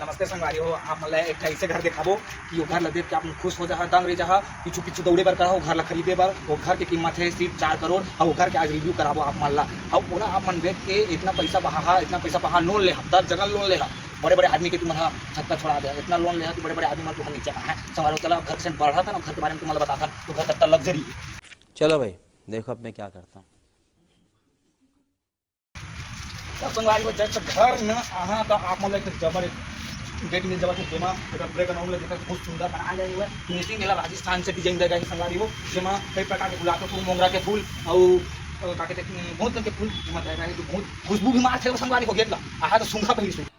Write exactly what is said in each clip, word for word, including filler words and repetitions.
नमस्ते संगवारी हो, आप मन ला एक ठा ऐसे घर देखाबो कि वो घर ला देख के आप मन खुश हो जाहा, दंग रह जाहा, पीछू पीछू दौड़े बर करहा, वो घर ला खरीदे बर। वो घर के कीमत है सिर्फ चार करोड़, और वो घर के आज रिव्यू कराबो आप मन ला। और ओला आप मन देख के इतना पैसा बहा, इतना पैसा बहा, लोन ले, दस जगह लोन ले, बड़े बड़े आदमी के तुमन हा छक्का छोड़ा दे, इतना लोन ले कि बड़े बड़े आदमी मन तुमन नीचे आए। संगवारी हो, चला घर से बढ़ा था ना, घर के बारे में तुमन ला बता था, तो घर कितना लग्जरी है। चलो भाई, देखो अब मैं क्या करता हूँ। तो संगवारी हो, जस्ट घर में आहा तो आप मन ला एक जबर एक बेड मिल जावा, जेमा अगर बैकग्राउंड ला देखा, बहुत सुंदर बनाया गया हुआ है। फिनिशिंग एला राजस्थान से डिजाइन दे गया है संगवारी हो, जेमा कई प्रकार के गुलाब के फूल, मोंगरा के फूल, और अ, का कहते हैं, बहुत रंग के फूल जेमा दे गया है, तो बहुत खुशबू भी मारथे संगवारी हो। गेट ला आहा तो सूंघा पहिली सूंघा।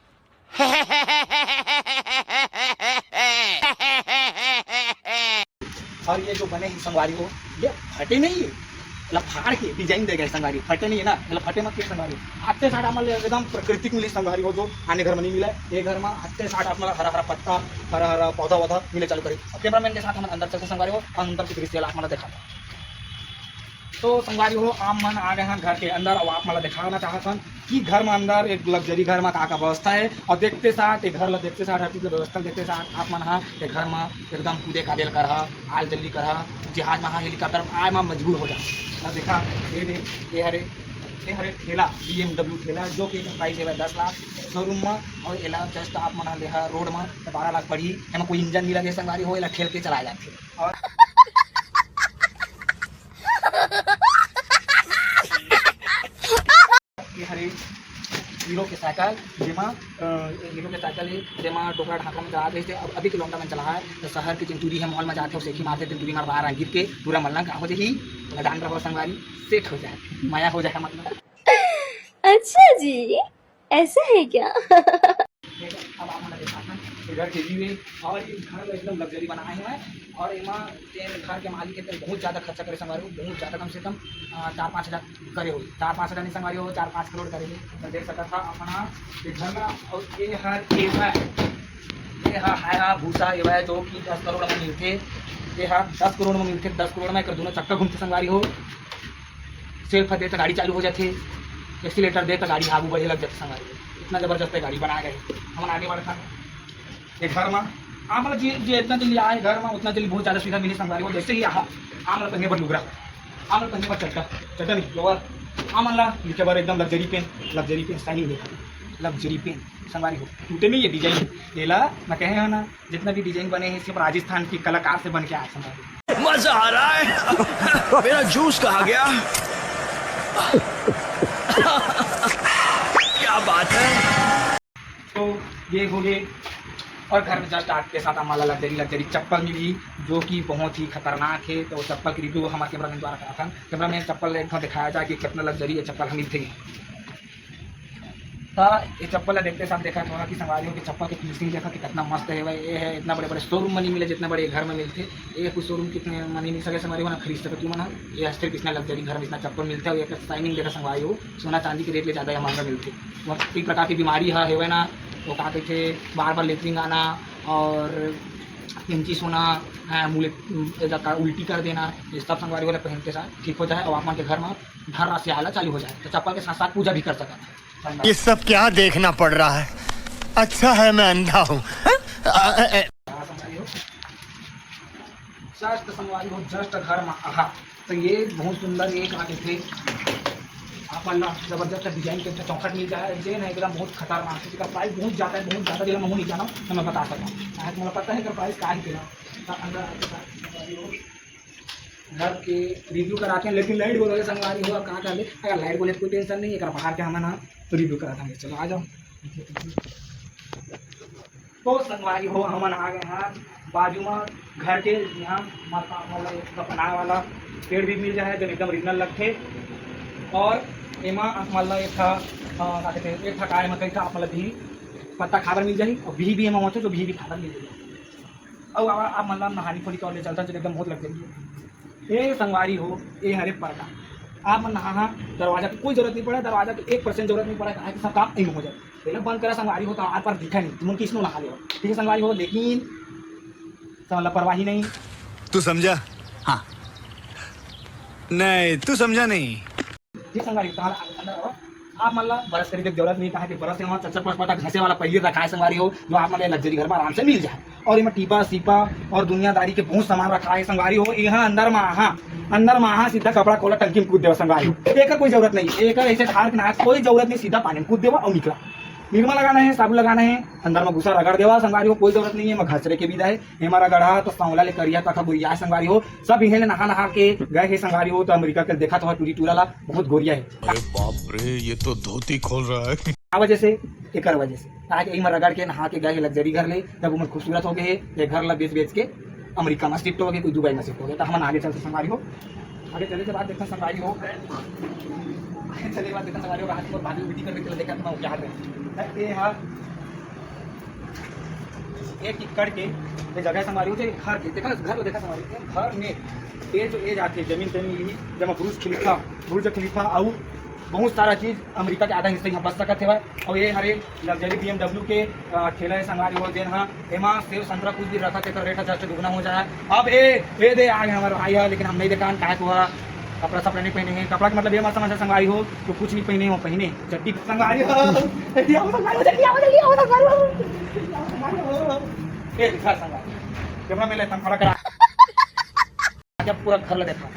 और ये जो बने हैं संगवारी हो, ये फटे नहीं है, मतलब फाड़ के डिजाइन दे गए संगवारी, फटे नहीं है ना, मतलब फटे मत के संगवारी। आते साथ हमारे एकदम प्राकृतिक मिली संगवारी हो, जो आने घर में नहीं मिला है। ये घर में आते साथ आप मतलब हरा हरा पत्ता, हरा हरा पौधा वौधा मिले चालू करे। अब कैमरामैन के साथ हम अंदर चलते संगवारी हो, और अंदर की दृश्य आप मतलब दिखाते हैं। तो संगवारी हो, आप मन आ गए हैं घर के अंदर, और आप मन ला दिखाना चाहत हन कि घर में अंदर एक लग्जरी घर में का का व्यवस्था है। और देखते साथ एक घर ला देखते साथ, हर चीज के व्यवस्था देखते साथ आप मन हा एक घर में एकदम कूदे कादे ल करहा, आल जल्दी करहा, जहाज में हा हेलीकॉप्टर में आए में मजबूर हो जा। और देखा, ये दे, ये हरे, ये हरे ठेला, बी एम डब्ल्यू ठेला, जो कि प्राइस है दस लाख शोरूम में। और एला जस्ट आप मन हा लेहा रोड में तो बारह लाख पड़ी, एमा कोई इंजन नहीं लगे संगवारी हो, एला ठेल के चलाया जाते। और ये हरे हीरो के साइकिल, जेमा, अ, हीरो के साइकिल है, जेमा डोकरा ढाका में चलात रहिस हे। अब अभी के लौंडा मन चलाए, तो शहर के चिंतूरी है, मॉल में जाथे, सेखी मारथे, चिंतूरी मार बाहर आ गिर के पूरा मलंग का हो जाही। लदान रहो संगवारी, सेठ हो जाए, मया हो जाए मतलब। अच्छा जी, ऐसा है क्या? अब आप मन ला दिखात हन, ये घर के view है, और ये घर ला एकदम लग्जरी बनाए हुए हैं। और एमा जेन घर के मालिक है, तेन बहुत ज्यादा खर्चा करे संगवारी हो, बहुत ज्यादा, कम से कम, अ, चार पाँच हजार करे होही, चार पाँच हजार नहीं संगवारी हो, चार पाँच करोड़ करे हे। तो देख सकत हा अपन हा ये घर ला, और ये हर एवा, ये हा हाया भूसा एवा, जो कि दस करोड़ में मिलथे। ये हा दस करोड़ में मिलथे, दस करोड़ में एकर दोनों चक्का घूमथे संगवारी हो। सेल्फ दे तो गाड़ी चालू हो जाथे, एक्सीलेटर दे तो गाड़ी आगू बढ़े लग जाथे संगवारी हो। इतना जबरदस्त गाड़ी बनाए गए। हमन आगे बढ़त हन ये घर मा। आप मन ला जे, जे इतना जल्दी आए घर मा, उतना जल्दी बहुत ज्यादा सुविधा मिली संगवारी हो। जैसे ही आहा, आप मन ला पहिने बर लुगरा, आप मन ला पहिने बर चड्डा, चड्डा नहीं, लोअर, आप मन ला लिखे बर एकदम luxury pen, luxury pen styling देखा, लग्जरी पेन संगवारी हो। टूटे नहीं ये डिजाइन, एला मैं कहे हो ना, जितना भी डिजाइन बने हैं सिर्फ राजस्थान के कलाकार से बन के आए संगवारी। मजा आ रहा है। मेरा जूस कहाँ गया? क्या बात है। तो ये हो गए। और घर में जस्ट आते के साथ हमारा लग्जरी लग्जरी चप्पल मिली, जो कि बहुत ही खतरनाक है। तो चप्पल की रिव्यू हमारे कैमरामैन द्वारा करा था। कैमरामैन, चप्पल एक ठो दिखाया जाए कि कितना लग्जरी है चप्पल हम मिलते हैं। तो ये चप्पल ला देखते साथ देखा थोड़ा कि संगवारी हो कि चप्पल के फिनिशिंग देखा कि कितना मस्त है भाई। ये है इतना बड़े बड़े शोरूम में नहीं मिले जितना बड़े घर में मिलते। ये कुछ शोरूम कितने में नहीं मिल सके संगवारी हो ना खरीद सके तुम ना। ये सिर्फ इतना लग्जरी घर में इतना चप्पल मिलता है। ये साइनिंग देखा संगवारी हो, सोना चांदी के रेट ले ज्यादा ये महंगा मिलते। वो एक प्रकार की बीमारी है हेवे ना, वो का कहते बार बार लेटरिन आना और पेंची सोना, हाँ, मुँह ले, एदा का उल्टी कर देना, ये सब संगवारी वाला पहन के साथ ठीक हो जाए और आप मन के घर में धर्रा से आला चालू हो जाए। तो चप्पल के साथ साथ पूजा भी कर सकत है। ये सब क्या देखना पड़ रहा है? अच्छा है मैं अंधा हूँ। हाँ, संगवारी हो। जस्ट संगवारी हो, जस्ट घर में आहा। तो ये बहुत सुंदर एक आ देखे। आप मन ला जबरदस्त डिजाइन के चौखट मिल जाए, जे ना एकदम बहुत खतरनाक है। इसका प्राइस बहुत ज्यादा है, बहुत ज्यादा दिला मैं नहीं जाना, तो मैं बता सकता हूँ। काहे कि मुझे पता है कि प्राइस का ही दिला। तो अंदर आके संगवारी हो, घर के रिव्यू कराते हैं, लेकिन लाइट बोलोगे संगवारी हो, कहाँ कर ले? अगर लाइट बोले तो कोई टेंशन नहीं है, अगर बाहर के हम ना तो रिव्यू कराते हैं। चलो आ जाओ। तो संगवारी हो, हमन आ गए हैं बाजू में घर के, यहाँ माता वाला एक ठो बनाए वाला पेड़ भी मिल जाए, जो एकदम ओरिजिनल लगथे। और एमा आप मन ला एक ठा, अ, का कहते हैं, एक ठा काय में कई ठा आप मन ला भी पत्ता खाए बर मिल जाही, और बिही भी एमा होथे, जो बिही भी खाए बर मिल जाही। अउ आप, आप मन ला नहानी खोली के ओर ले चलता, जो एकदम बहुत लग्जरी है। ए संगवारी हो, ए हरे पर्दा। आप मन नहा, दरवाजा के कोई जरूरत नहीं पड़ा, दरवाजा के एक परसेंट जरूरत नहीं पड़ा, काहे कि सब काम एम हो जाए। पहले बंद करा संगवारी हो, तो आर पार दिखा नहीं, तुमन किसनो नहा ले हो, ठीक है संगवारी हो, लेकिन सब लापरवाही नहीं। तू समझा? हाँ। नहीं, तू समझा नहीं। ठीक संगवारी हो, तो अंदर आओ। आप मन ला brush करे के जरूरत नहीं, काहे कि brush यहाँ चच्चा पटपटा घसे वाला पहले रखा है संगवारी हो, जो आप मन ला luxury घर में आराम से मिल जाए। और एमा टीपा सीपा और दुनियादारी के बहुत सामान रखा है संगवारी हो। यहाँ अंदर में आहा, अंदर में आहा, सीधा कपड़ा खोला, टंकी में कूद देवा संगवारी हो। एकर कोई जरूरत नहीं, एकर ऐसे ठार के नहा, कोई जरूरत नहीं, सीधा पानी में कूद देवा और निकला। निरमा लगाना है, साबुन लगाना है, अंदर में घुसा रगड़ देवा संगवारी हो, कोई जरूरत नहीं है। एमा घसरे के विधा है, एमा रगड़ा तो सांवला ले करिया तक गोरिया है संगवारी हो। सब इहे ले नहा नहा के गए है संगवारी हो। तो अमेरिका के देखा तो टूरी टूरा ला बहुत गोरिया है। अरे बाप रे, ये तो धोती खोल रहा है। का वजह से? एकर वजह से। ताकि एमा रगड़ के नहा के गए है luxury घर ले, जब उमन खूबसूरत हो गए है, ये घर ला बेच बेच के अमेरिका में shift हो गए, कोई दुबई में shift हो गए। तो हमन आगे चलते संगवारी हो, आगे चले के बाद देखा संगवारी हो, आगे चले के बाद देखा संगवारी हो, रात को भाभी वीडियो करके चले देखा तो क्या हाल है। ये हा एक एकड़ के ये जगह संगवारी हो, जो घर के देखा, घर ला देखा संगवारी हो, घर में ये जो ये जाते जमीन तमीन ली, जमा बुर्ज खलीफा, बुर्ज खलीफा और बहुत सारा चीज अमेरिका के आधा हिस्सा यहाँ बच सकत हेवय। और ये हरे luxury B M W के अ, ठेला है संगवारी हो, जेन हा एमा सेव संतरा कुछ भी रखा तेकर rate ह just दुगना हो जाए। अब ए ए दे आगे हमारे भाई है, लेकिन हम नहीं देखान काहे को हा कपड़ा सपड़ा नहीं पहने हैं। कपड़ा के मतलब ये मत समझ संगवारी हो, तो कुछ नहीं पहने हो, पहने चड्डी संगवारी हो। जल्दी आओ संगवारी हो, जल्दी आओ, जल्दी आओ संगवारी हो, जल्दी आओ संगवारी हो। ए दिखा संगवारी, कैमरा में ले तम खड़ा करा। जब पूरा घर ला देखा,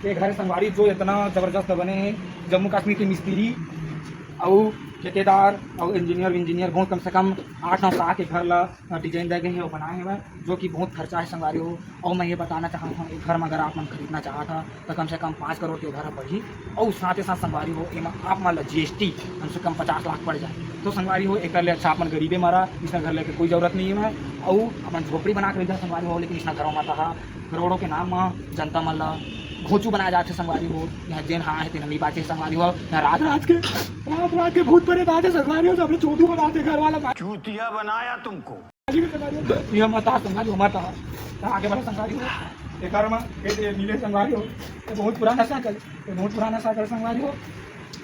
ये घर संगवारी जो इतना जबरदस्त बने हैं, जम्मू कश्मीर के मिस्त्री अउ ठेकेदार अउ इंजीनियर विंजीनियर बहुत कम से कम आठ नौ साल के घर ला design दे गए हैं और बनाए हुए हैं, जो कि बहुत खर्चा है संगवारी हो। और मैं ये बताना चाहता हूँ, एक घर में अगर आप मन खरीदना चाहत हा तो कम से कम पाँच करोड़ के घर पड़ही। और साथ ही साथ संगवारी हो, एमा आप मन ला G S T कम से कम पचास लाख पड़ जाए। तो संगवारी हो, एक ले अच्छा आप मन गरीबे मरा, इसका घर लेके कोई जरूरत नहीं है। और अपन झोपड़ी बना के रह जा संगवारी हो, लेकिन इसका घर मत हा। करोड़ों के नाम म जनता मन ला घोंचू बनाए जाथे संगवारी हो। यहाँ जेन हा हे तेन नइ बाचे संगवारी हो। यहाँ राज राज के, राज राज के भूत प्रेत आथे संगवारी हो, सबले चोदू बनाथे घर वाला। चूतिया बनाया तुमको। ये मत आ संगवारी हो, मत आ। यहाँ आगे बढ़ा संगवारी हो। एकर म ये, ये नीले संगवारी हो, ये बहुत पुराना साइकिल, ये बहुत पुराना साइकिल संगवारी हो।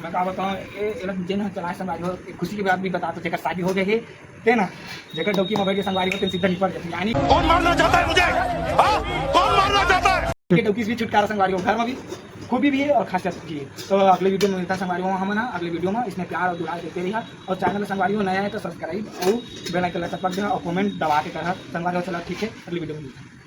मैं का बताऊँ, ये, ये लोग जेन हा चलाए संगवारी हो, ये खुशी की बात भी बता तो जेकर शादी हो गई है, ते ना, जेकर डौकी म बैठ के संगवारी हो, तेन सीधा निपट जाती। यानी कौन मारना चाहता है मुझे? हाँ? कौन मारना चाहता है? के डौकी से भी छुटकारा संगवारी हो, घर में भी खूबी भी है और खासियत भी है। तो अगले वीडियो में मिलता है संगवारी हो, हम ना अगले वीडियो में इसमें प्यार और दुलार देते रहिए। और channel में संगवारी हो नया है तो subscribe और bell icon ला टपक देना और comment दबा के करा संगवारी हो। चला ठीक है, अगले वीडियो में मिलता है।